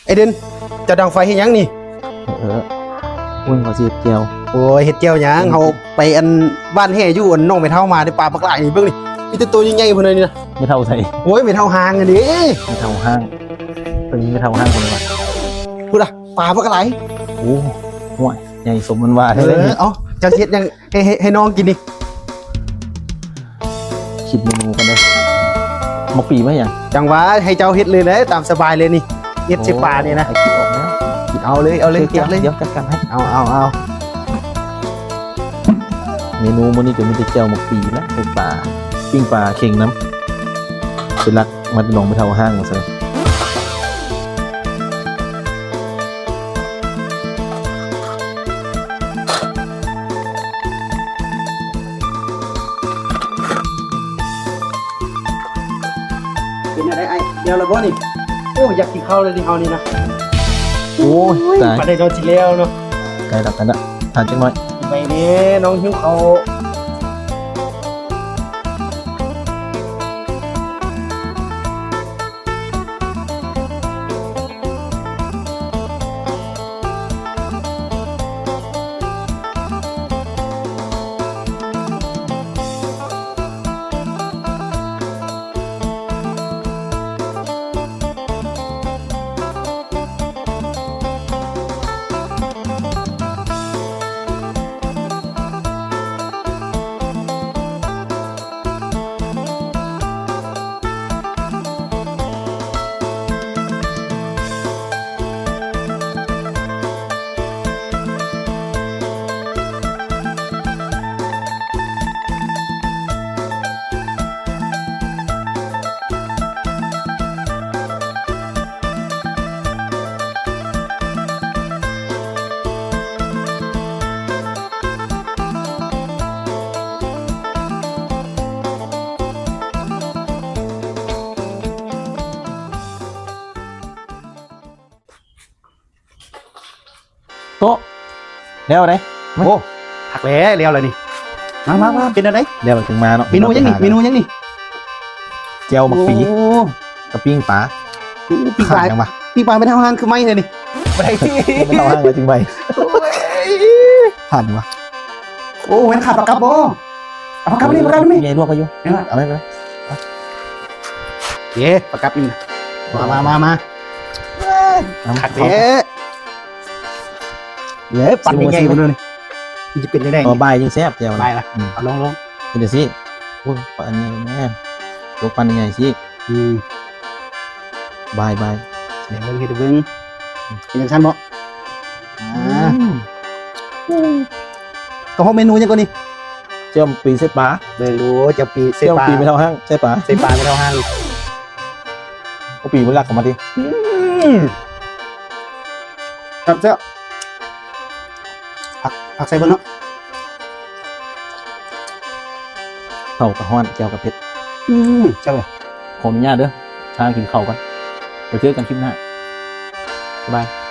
ໄອ້ເດັ່ນ ເຈົ້າດັງໄຟເຮັດຫຍັງນີ້? ເອີ ໂອ້ຍ ວ່າຊິເຮັດແຈ່ວ. ໂອ້ຍ ເຮັດແຈ່ວຫຍັງ? ເຮົາໄປອັນບ້ານແຮ່ຢູ່ອັນນ້ອງແມ່ເຖົ້າມາ ໄດ້ປາບັກຫຼາຍນີ້ ເບິ່ງນີ້ ມີແຕ່ໂຕໃຫຍ່ໆພຸ້ນນະນີ້ນະ. ແມ່ເຖົ້າໃສ? ໂອ້ຍ ແມ່ເຖົ້າຮ່າງຫັ້ນເດ້. ແມ່ເຖົ້າຮ່າງ? ເພິ່ນມີແມ່ເຖົ້າຮ່າງຄົນວ່າ ພຸ້ນນະ ປາບັກຫຼາຍ. ໂອ້ ໂຫຍ ໃຫຍ່ສົມມັນວ່າແທ້ເລີຍນີ້. ເອີ ເອົ້າ ເຈົ້າຊິເຮັດຫຍັງ ໃຫ້ ໃຫ້ ໃຫ້ນ້ອງກິນນີ້? ຄິດເມນູກັນເດີ. ໝາກປີມາຫຍັງ? ຈັ່ງຫວະ ໃຫ້ເຈົ້າເຮັດເລີຍແຫຼະ ຕາມສະບາຍເລີຍນີ້. ເຮັດໃສ່ປານີ້ນະ. ໂອ້ ຄິດອອກແລ້ວ. ຄິດເອົາເລີຍ ເອົາເລີຍ ເຮັດເລີຍ. ດຽວຈັດການໃຫ້. ເອົາ ເອົາ ເອົາ. ເມນູມື້ນີ້ກໍມີແຕ່ແຈ່ວໝາກປີນະ ໃສ່ປາ ປີ້ງປາເຄັງນຳ ເປັນຫຼັກ ມາແຕ່ໜອງແມ່ເຖົ້າຮ່າງວ່າຊັ້ນ. ເປັນແນວໃດອ້າຍ ແລ້ວລະບໍ່ນີ້? ໂອ້ ຢາກກິນເຂົ້າແລ້ວນີ້ ເຮົານີ້ນະ. ໂອ້ຍ ໂອ້ຍ ຕາຍ ປານໃດເນາະ ຊິແລ້ວເນາະ. ໃກ້ລະ ໃກ້ລະ ຖ້າຈັກໜ້ອຍ. ໄປແດ່ ນ້ອງຫິວເຂົ້າ. ໂຕະ ແລ້ວເດ້. ໂອ້ ຄັກແລ້ວ ແລ້ວລະນີ້. ມາ ມາ ມາ ເປັນແນວໃດ? ແລ້ວຈຶ່ງມາເນາະ. ເມນູຫຍັງນີ້? ເມນູຫຍັງນີ້? ແຈ່ວໝາກປີ ໂອ້ ກັບປີ້ງປາ. ໂອ້ ປີ້ງປາ ຫຍັງວະ? ປີ້ງປາແມ່ເຖົ້າຮ່າງຄືໃໝ່ແທ້ນີ້. ບໍ່ໄດ້ ແມ່ເຖົ້າຮ່າງວ່າຈຶ່ງໃໝ່. ໂອ້ຍ ຜ່ານວະ. ໂອ້ ແມ່ນຂາປາກັບບໍ່? ເອົາປາກັບນີ້ ປາກັບນີ້ ແມ່ລວກໄວ້ຢູ່. ເອົາໄປ ໄປ. ເອີ ປາກັບນີ້ນະ. ມາ ມາ ມາ ມາ. ເອີຍ ຄັກແທ້. ເອີຍ ປັນໃຫຍ່ໆພຸ້ນນີ້ ມັນຊິເປັນຈັ່ງໃດ? ເອີ ບາຍຈຶ່ງແຊບແຈ່ວ. ບາຍລະ. ອືມ ເອົາລອງ ລອງ. ເຮັດຈັ່ງຊີ້. ໂອ້ຍ ອັນນີ້ແມ່ນ ໂອ້ ປັນໃຫຍ່ໆຊີ້. ອືມ ບາຍ ບາຍ. ເຮັດໃຫ້ເບິ່ງ ເຮັດໃຫ້ເບິ່ງ. ອືມ ເປັນຈັ່ງຊັ້ນບໍ່? ອ່າ ອືມ ກະເພາະເມນູຫຍັງກ່ອນນີ້? ແຈ່ວປີໃສ່ປາ. ເບິ່ງດູ ແຈ່ວປີໃສ່ປາ. ແຈ່ວປີແມ່ເຖົ້າຮ່າງໃສ່ປາ. ໃສ່ປາແມ່ເຖົ້າຮ່າງ. ເອົາປີມັນລັກເຂົ້າມາຕິ. ອືມ ແຊບໆ. ຜັກ ຜັກໃສ່ເບິ່ງເນາະ. ເຂົ້າກະຮ້ອນ ແຈ່ວກະເຜັດ. ອືມ ແຊບເລີຍ. ຂໍອະນຸຍາດເດີ ຫາກິນເຂົ້າກ່ອນ. ໄປເຈີກັນຄລິບໜ້າ. ບາຍບາຍ.